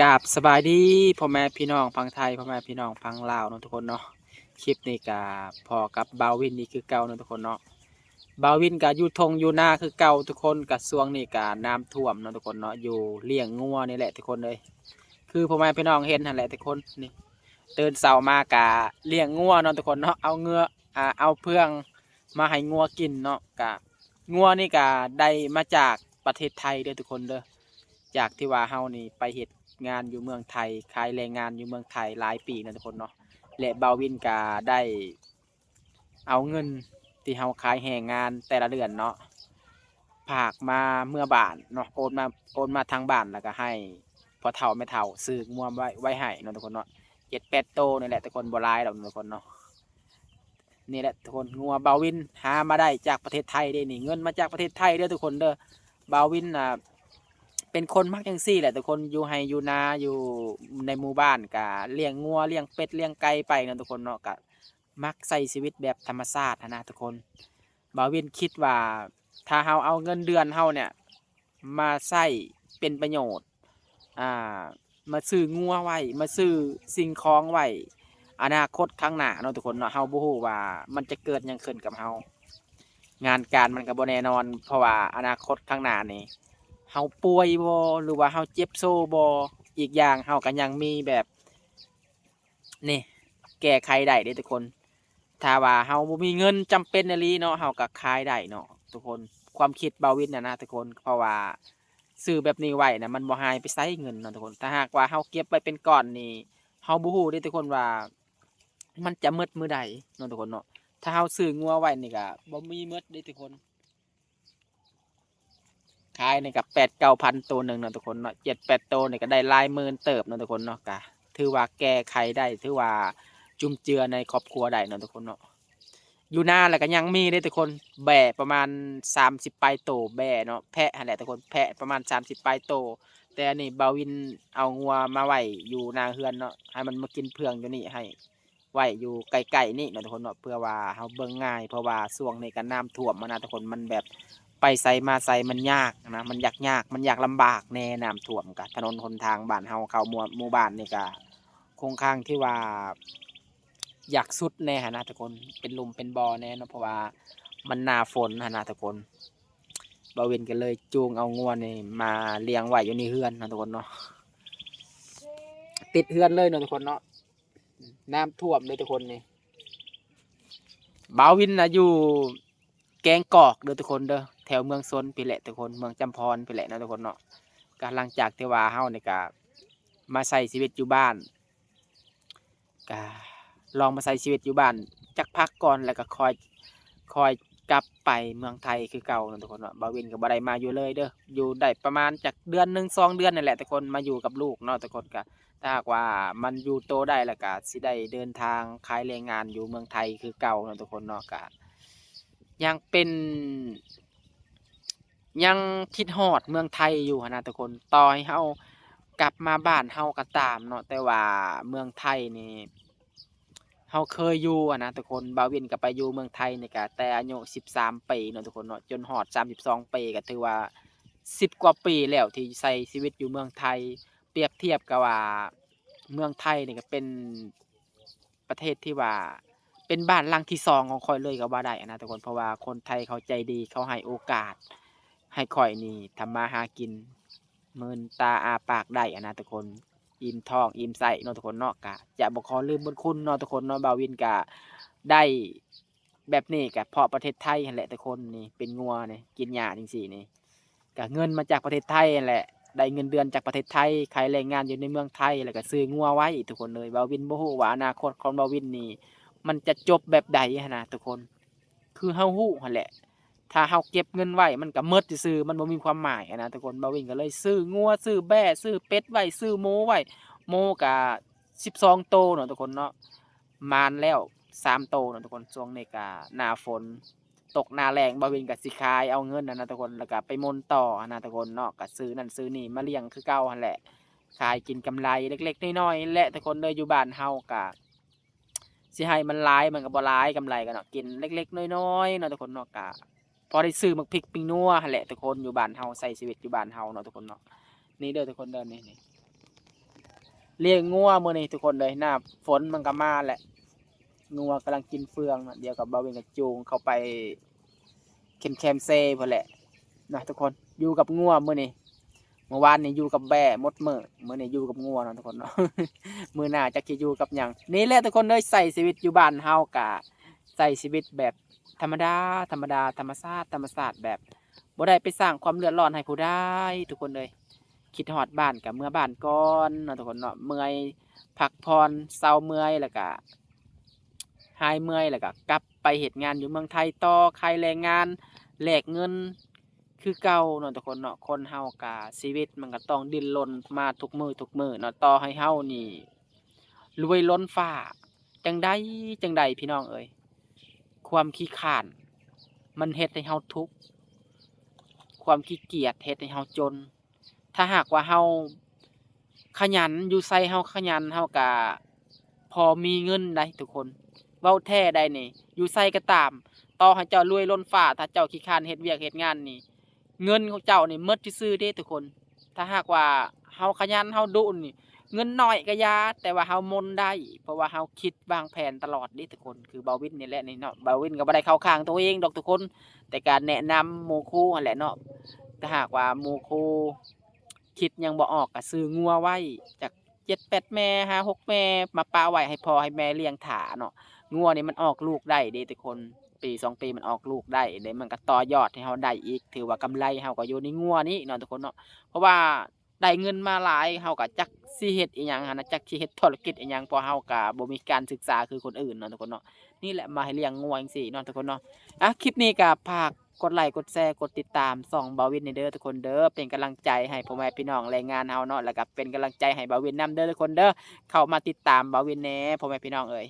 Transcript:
ກາບສະບາຍດີພໍ່ແມ່ພີ່ນ້ອງຝັ່ງໄທ ພໍ່ແມ່ພີ່ນ້ອງຝັ່ງລາວເນາະທຸກຄົນເນາະ. ຄລິບນີ້ກະພໍ້ກັບບ່າວວິນອີກຄືເກົ່າເນາະທຸກຄົນເນາະ. ບ່າວວິນກະຢູ່ທົ່ງຢູ່ນາຄືເກົ່າທຸກຄົນ, ກະຊ່ວງນີ້ກະນ້ຳຖ້ວມເນາະທຸກຄົນເນາະ, ຢູ່ລ້ຽງງົວນີ້ແຫຼະທຸກຄົນເອີຍ. ຄືພໍ່ແມ່ພີ່ນ້ອງເຫັນຫັ້ນແຫຼະທຸກຄົນ, ນີ້ ຕື່ນເຊົ້າມາກະລ້ຽງງົວເນາະທຸກຄົນເນາະ, ເອົາເງືອ ອ່າ ເອົາເຟືອງມາໃຫ້ງົວກິນເນາະ. ກະ ງົວນີ້ກະໄດ້ມາຈາກປະເທດໄທເດີທຸກຄົນເດີ, ຈາກທີ່ວ່າເຮົານີ້ໄປເຮັດງານຢູ່ເມືອງໄທ ຂາຍແຮງງານຢູ່ເມືອງໄທຫຼາຍປີເນາະທຸກຄົນເນາະ. ແລະ ບ່າວວິນກະໄດ້ເອົາເງິນທີ່ເຮົາຂາຍແຮງງານແຕ່ລະເດືອນເນາະ ຝາກມາເມືອບ້ານເນາະ, ໂອນມາ ໂອນມາທາງບ້ານ ແລ້ວກະໃຫ້ພໍ່ເຖົ້າແມ່ເຖົ້າຊື້ງົວໄວ້ ໄວ້ໃຫ້ເນາະທຸກຄົນເນາະ, ເຈັດແປດໂຕນີ້ແຫຼະທຸກຄົນ, ບໍ່ຫຼາຍດອກເນາະທຸກຄົນເນາະ. ນີ້ແຫຼະທຸກຄົນ, ງົວບ່າວວິນຫາມາໄດ້ຈາກປະເທດໄທເດ້ນີ້, ເງິນມາຈາກປະເທດໄທເດີທຸກຄົນເດີ. ບ່າວວິນນະເປັນຄົນມັກຈັ່ງຊີ້ແຫຼະທຸກຄົນ, ຢູ່ໄຮ່ຢູ່ນາ ຢູ່ໃນໝູ່ບ້ານກະລ້ຽງງົວລ້ຽງເປັດລ້ຽງໄກ່ໄປເນາະທຸກຄົນເນາະ, ກະມັກໃຊ້ຊີວິດແບບທຳມະຊາດຫັ້ນນະທຸກຄົນ. ບ່າວວິນຄິດວ່າ ຖ້າເຮົາເອົາເງິນເດືອນເຮົາເນຍມາໃຊ້ເປັນປະໂຫຍດ ອ່າ ມາຊື້ງົວໄວ້ ມາຊື້ສິ່ງຂອງໄວ້ ອະນາຄົດຂ້າງໜ້າເນາະທຸກຄົນເນາະ, ເຮົາບໍ່ຮູ້ວ່າມັນຈະເກີດຫຍັງຂຶ້ນກັບເຮົາ, ງານການມັນກໍບໍ່ແນ່ນອນ ເພາະວ່າອະນາຄົດຂ້າງໜ້ານີ້ ເຮົາປ່ວຍບໍ່ ຫຼືວ່າເຮົາເຈັບໂຊບໍ່, ອີກຢ່າງເຮົາກໍຍັງມີແບບ ນີ້ ແກ້ໄຂໄດ້ເດ້ທຸກຄົນ. ຖ້າວ່າເຮົາບໍ່ມີເງິນຈຳເປັນອີ່ຫຼີເນາະ ເຮົາກໍຂາຍໄດ້ເນາະທຸກຄົນ. ຄວາມຄິດບ່າວວິນນະນະທຸກຄົນ, ເພາະວ່າຊື້ແບບນີ້ໄວ້ນະ ມັນບໍ່ຫາຍໄປໃສເງິນເນາະທຸກຄົນ. ຖ້າຫາກວ່າເຮົາເກັບໄວ້ເປັນກ້ອນນີ້ ເຮົາບໍ່ຮູ້ເດ້ທຸກຄົນວ່າມັນຈະໝົດມື້ໃດເນາະທຸກຄົນເນາະ. ຖ້າເຮົາຊື້ງົວໄວ້ນີ້ກໍບໍ່ມີໝົດເດ້ທຸກຄົນ. ຂາຍນີ້ກໍແປດເກົ້າພັນໂຕໜຶ່ງເນາະທຸກຄົນເນາະ, ເຈັດແປດໂຕນີ້ກໍໄດ້ຫຼາຍໝື່ນເຕີບເນາະທຸກຄົນເນາະ. ກໍຖືວ່າແກ້ໄຂໄດ້ ຖືວ່າຈຸນເຈືອໃນຄອບຄົວໄດ້ເນາະທຸກຄົນເນາະ. ຢູ່ນາແລ້ວກໍຍັງມີເດ້ທຸກຄົນ, ແບ້ປະມານສາມສິບປາຍໂຕ, ແບ້ເນາະ ແພະຫັ້ນແຫຼະທຸກຄົນ, ແພະປະມານສາມສິບປາຍໂຕ. ແຕ່ອັນນີ້ບ່າວວິນເອົາງົວມາໄວ້ຢູ່ໜ້າເຮືອນເນາະ, ໃຫ້ມັນມາກິນເຟືອງຢູ່ນີ້ ໃຫ້ ໄວ້ຢູ່ໃກ້ໆນີ້ເນາະທຸກຄົນເນາະ ເພື່ອວ່າເຮົາເບິ່ງງ່າຍ. ເພາະວ່າຊ່ວງນີ້ກໍນ້ຳຖ້ວມຫັ້ນນະທຸກຄົນ, ມັນແບບໄປໃສມາໃສມັນຍາກນະ, ມັນຍາກໆ ມັນຍາກລຳບາກແດ່. ນ້ຳຖ້ວມກໍຖະໜົນຫົນທາງບ້ານເຮົາເຂົ້າໝູ່ ໝູ່ບ້ານນີ້ກໍຄ່ອນຂ້າງທີ່ວ່າຢາກສຸດແດ່ຫັ້ນນະທຸກຄົນ, ເປັນຫຼຸມເປັນບໍ່ແດ່ເນາະ ເພາະວ່າມັນໜ້າຝົນຫັ້ນນະທຸກຄົນ. ບ່າວວິນກໍເລີຍຈູງເອົາງົວນີ້ມາລ້ຽງໄວ້ຢູ່ໃນເຮືອນເນາະທຸກຄົນເນາະ, ຕິດເຮືອນເລີຍເນາະທຸກຄົນເນາະ. ນ້ຳຖ້ວມເດີທຸກຄົນນີ້. ບ່າວວິນນະຢູ່ແກງກອກເດີທຸກຄົນເດີ, ແຖວເມືອງຊົນພີ້ແຫຼະທຸກຄົນ, ເມືອງຈຳພອນພີ້ແຫຼະເນາະທຸກຄົນເນາະ. ກໍຫຼັງຈາກທີ່ວ່າເຮົານີ້ກໍມາໃຊ້ຊີວິດຢູ່ບ້ານ, ກໍລອງມາໃຊ້ຊີວິດຢູ່ບ້ານຈັກພັກກ່ອນ ແລ້ວກໍຄ່ອຍ ຄ່ອຍກັບໄປເມືອງໄທຄືເກົ່າເນາະທຸກຄົນເນາະ. ບ່າວວິນກໍບໍ່ໄດ້ມາຢູ່ເລີຍເດີ, ຢູ່ໄດ້ປະມານຈັກເດືອນໜຶ່ງສອງເດືອນນີ້ແຫຼະທຸກຄົນ, ມາຢູ່ກັບລູກເນາະທຸກຄົນ. ກໍ ຖ້າຫາກວ່າມັນຢູ່ໂຕໄດ້ ແລ້ວກະຊິໄດ້ເດີນທາງຂາຍແຮງງານຢູ່ເມືອງໄທຄືເກົ່າເນາະທຸກຄົນເນາະ. ກະຍັງເປັນ ຍັງຄິດຮອດເມືອງໄທຢູ່ຫັ້ນນະທຸກຄົນ, ຕໍ່ໃຫ້ເຮົາກັບມາບ້ານເຮົາກໍຕາມເນາະ, ແຕ່ວ່າເມືອງໄທນີ້ ເຮົາເຄີຍຢູ່ຫັ້ນນະທຸກຄົນ. ບ່າວວິນກໍໄປຢູ່ເມືອງໄທນີ້ກະແຕ່ອາຍຸສິບສາມປີເນາະທຸກຄົນເນາະ, ຈົນຮອດສາມສິບສອງປີ ກໍຖືວ່າສິບກວ່າປີແລ້ວທີ່ໃຊ້ຊີວິດຢູ່ເມືອງໄທ. ປຽບທຽບກັບວ່າເມືອງໄທນີ້ກໍເປັນປະເທດທີ່ວ່າເປັນບ້ານຫຼັງທີສອງຂອງຂ້ອຍເລີຍກໍວ່າໄດ້ຫັ້ນນະທຸກຄົນ, ເພາະວ່າຄົນໄທເຂົາໃຈດີ, ເຂົາໃຫ້ໂອກາດໃຫ້ຂ້ອຍນີ້ທຳມາຫາກິນ ມືນຕາອ້າປາກໄດ້ຫັ້ນນະທຸກຄົນ, ອີ່ມທ້ອງອີ່ມໄສ້ເນາະທຸກຄົນເນາະ. ກະຈະບໍ່ຂໍລືມບຸນຄຸນເນາະທຸກຄົນເນາະ, ບ່າວວິນກະໄດ້ແບບນີ້ກະເພາະປະເທດໄທຫັ້ນແຫຼະທຸກຄົນ. ນີ້ເປັນງົວນີ້ ກິນຫຍ້າຈັ່ງຊີ້ນີ້ ກະເງິນມາຈາກປະເທດໄທຫັ້ນແຫຼະ, ໄດ້ເງິນເດືອນຈາກປະເທດໄທ, ຂາຍແຮງງານຢູ່ໃນເມືອງໄທ ແລ້ວກະຊື້ງົວໄວ້ທຸກຄົນເອີຍ. ບ່າວວິນບໍ່ຮູ້ວ່າອະນາຄົດຂອງບ່າວວິນນີ້ ມັນຈະຈົບແບບໃດຫັ້ນນະທຸກຄົນ. ຄືເຮົາຮູ້ຫັ້ນແຫຼະ ຖ້າເຮົາເກັບເງິນໄວ້ມັນກະໝົດຊື່ໆ, ມັນບໍ່ມີຄວາມໝາຍຫັ້ນນະທຸກຄົນ. ບ່າວວິນກໍເລີຍຊື້ງົວ ຊື້ແບ້ ຊື້ເປັດໄວ້ ຊື້ໝູໄວ້, ໝູກະສິບສອງໂຕເນາະທຸກຄົນເນາະ, ມານແລ້ວສາມໂຕເນາະທຸກຄົນ. ຊ່ວງນີ້ກະໜ້າຝົນ ຕົກໜ້າແລ້ງ ບ່າວວິນກໍຊິຂາຍເອົາເງິນຫັ້ນນະທຸກຄົນ, ແລ້ວກໍໄປໝຸນຕໍ່ຫັ້ນນະທຸກຄົນເນາະ, ກໍຊື້ນັ້ນຊື້ນີ້ມາລ້ຽງຄືເກົ່າຫັ້ນແຫຼະ, ຂາຍກິນກຳໄລເລັກໆນ້ອຍໆແຫຼະທຸກຄົນເດີ. ຢູ່ບ້ານເຮົາກໍຊິໃຫ້ມັນຫຼາຍມັນກໍບໍ່ຫຼາຍ, ກຳໄລກໍເນາະ ກິນເລັກໆນ້ອຍໆເນາະທຸກຄົນເນາະ, ກໍພໍໄດ້ຊື້ໝາກພິກປິງນົວຫັ້ນແຫຼະທຸກຄົນ. ຢູ່ບ້ານເຮົາ ໃຊ້ຊີວິດຢູ່ບ້ານເຮົາເນາະທຸກຄົນເນາະ. ນີ້ເດີທຸກຄົນເດີ ນີ້ ນີ້ ລ້ຽງງົວມື້ນີ້ທຸກຄົນເອີຍ ໜ້າຝົນມັນກໍມາແຫຼະ ງົວກຳລັງກິນເຟືອງເນາະ ດຽວກັບບ່າວວິນກໍຈູງເຂົ້າໄປແຄມໆເຊພຸ້ນແຫຼະເນາະທຸກຄົນ ຢູ່ກັບງົວມື້ນີ້ ເມື່ອວານນີ້ຢູ່ກັບແບ້ໝົດມື້ ມື້ນີ້ຢູ່ກັບງົວເນາະທຸກຄົນເນາະ ມື້ໜ້າຈັກຊິຢູ່ກັບຫຍັງ ນີ້ແຫຼະທຸກຄົນເອີຍ ໃຊ້ຊີວິດຢູ່ບ້ານເຮົາກະໃຊ້ຊີວິດແບບທຳມະດາ ທຳມະດາ ທຳມະຊາດ ທຳມະຊາດ ແບບບໍ່ໄດ້ໄປສ້າງຄວາມເດືອດຮ້ອນໃຫ້ຜູ້ໃດທຸກຄົນເອີຍ ຄິດຮອດບ້ານກະເມືອບ້ານກ່ອນເນາະທຸກຄົນເນາະ ເມື່ອຍ ພັກຜ່ອນ ເຊົາເມື່ອຍ ແລ້ວກະຫາຍເມື່ອຍ ແລ້ວກະກັບໄປເຮັດງານຢູ່ເມືອງໄທຕໍ່ ຂາຍແຮງງານ ແລກເງິນຄືເກົ່າເນາະທຸກຄົນເນາະ ຄົນເຮົາກະຊີວິດມັນກະຕ້ອງດີ້ນລົນມາທຸກມື້ທຸກມື້ເນາະ ຕໍ່ໃຫ້ເຮົານີ້ລວຍລົ້ນຟ້າ ຈັ່ງໃດຈັ່ງໃດພີ່ນ້ອງເອີຍ ຄວາມຂີ້ຄ້ານມັນເຮັດໃຫ້ເຮົາທຸກ ຄວາມຂີ້ກຽດເຮັດໃຫ້ເຮົາຈົນ ຖ້າຫາກວ່າເຮົາຂະຫຍັນ ຢູ່ໃສເຮົາຂະຫຍັນ ເຮົາກະພໍມີເງິນໃດ໋ທຸກຄົນ ເວົ້າແທ້ໃດ໋ນີ້ ຢູ່ໃສກໍຕາມ ຕໍ່ໃຫ້ເຈົ້າລວຍລົ້ນຟ້າ ຖ້າເຈົ້າຂີ້ຄ້ານເຮັດວຽກເຮັດງານນີ້ ເງິນຂອງເຈົ້ານີ້ໝົດຊື່ໆເດ້ທຸກຄົນ ຖ້າຫາກວ່າເຮົາຂະຫຍັນ ເຮົາດຸນີ້ ເງິນໜ້ອຍກໍຢ່າ ແຕ່ວ່າເຮົາມົນໄດ້ ເພາະວ່າເຮົາຄິດວາງແຜນຕະຫຼອດເດ້ທຸກຄົນ ຄືບ່າວວິນນີ້ແຫຼະນີ້ເນາະ ບ່າວວິນກໍບໍ່ໄດ້ເຂົ້າຂ້າງຕົວເອງດອກທຸກຄົນ ແຕ່ການແນະນຳໝູ່ຄູ່ຫັ້ນແຫຼະເນາະ ຖ້າຫາກວ່າໝູ່ຄູ່ຄິດຫຍັງບໍ່ອອກກໍຊື້ງົວໄວ້ຈັກເຈັດແປດແມ່ ຫ້າຫົກແມ່ ມາປະໄວ້ໃຫ້ພໍ່ໃຫ້ແມ່ລ້ຽງຖ້າເນາະ ງົວນີ້ມັນອອກລູກໄດ້ເດ້ທຸກຄົນ ປີສອງປີມັນອອກລູກໄດ້ເດ້ ມັນກໍຕໍ່ຍອດໃຫ້ເຮົາໄດ້ອີກ ຖືວ່າກຳໄລເຮົາກໍຢູ່ໃນງົວນີ້ເນາະທຸກຄົນເນາະ ເພາະວ່າ ໄດ້ເງິນມາຫຼາຍ ເຮົາກໍຈັກຊິເຮັດອີ່ຫຍັງຫັ້ນນະ ຈັກຊິເຮັດທຸລະກິດອີ່ຫຍັງ ເພາະເຮົາກໍບໍ່ມີການສຶກສາຄືຄົນອື່ນເນາະທຸກຄົນເນາະ ນີ້ແຫຼະ ມາໃຫ້ລ້ຽງງົວຈັ່ງຊີ້ເນາະທຸກຄົນເນາະ ອາ ຄລິບນີ້ກໍຝາກກົດໄລກົດແຊ ກົດຕິດຕາມຊ່ອງບ່າວວິນແດ່ເດີທຸກຄົນເດີ ເປັນກຳລັງໃຈໃຫ້ພໍ່ແມ່ພີ່ນ້ອງແຮງງານເຮົາເນາະ ແລ້ວກໍເປັນກຳລັງໃຈໃຫ້ບ່າວວິນນຳເດີທຸກຄົນເດີ ເຂົ້າມາຕິດຕາມບ່າວວິນແດ່ ພໍ່ແມ່ພີ່ນ້ອງເອີຍ.